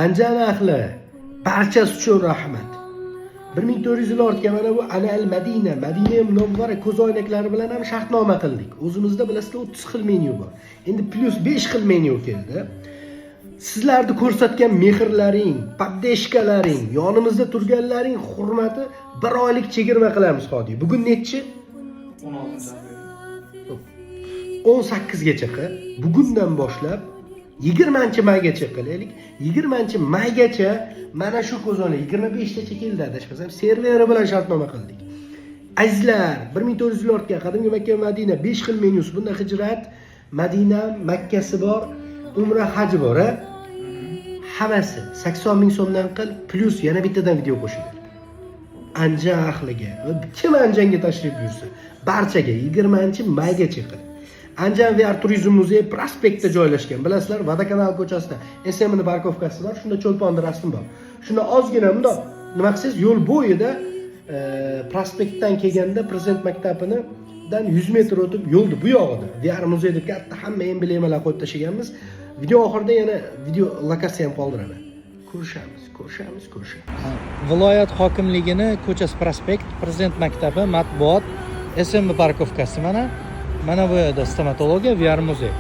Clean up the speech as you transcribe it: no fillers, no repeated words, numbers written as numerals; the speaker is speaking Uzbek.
Anjan ahli, barchasi uchun rahmat. 1400 yil ortga mana bu Ana al Madina, Madina Munavvara ko'zoynaklari bilan ham shartnoma qildik. O'zimizda, bilasizlar, 30 xil menyu bor. Endi plyus 5 xil menyu keldi. Sizlarni ko'rsatgan mehrlaring, поддержка laring, yonimizda turganlaring hurmati bir oylik chegirma qilamiz, Hodiy. Bugun nechi? 16 aprel. 18 gacha qil. Bugundan boshlab 20 maygacha qilaylik. 20 maygacha mana shu ko'zoynak 25 tacha keldi, adashmasam, serveri bilan shartnoma qildik. Azizlar, 1400 yil ortga qadimgi Makka va Madina 5 xil menyusi. Bunda hijrat, Madina, Makkasi bor, umra, haji bor, a? Hammasi 80 ming so'mdan qil, plyus yana bittadan video qo'shiladi. Anjan ahliga va kim Anjanga tashrif buyursa, barchaga 20 maygacha qil. Anjan VR turizm muzeyi prospektda joylashgan. Bilasizlar, Vodokanal ko'chasida SMni парковка si bor, shunda Cho'lponni rasmi bor. Shunda ozgina bundoq nima qilsangiz, yo'l bo'yida, prospektdan kelganda Prezident maktabini dan 100 metr o'tib, yo'lni bu yog'ida VR muzey deb katta hamma emblemalar qo'yib tashlaganmiz. Video oxirida yana video lokatsiya ham qoldiraman. Ko'rishamiz, ko'rishamiz, ko'rishamiz. Viloyat hokimligini ko'chasi, prospekt, Prezident maktabi, matbuot, SMB парковка si, mana bu yerda stomatologiya, VR muzey.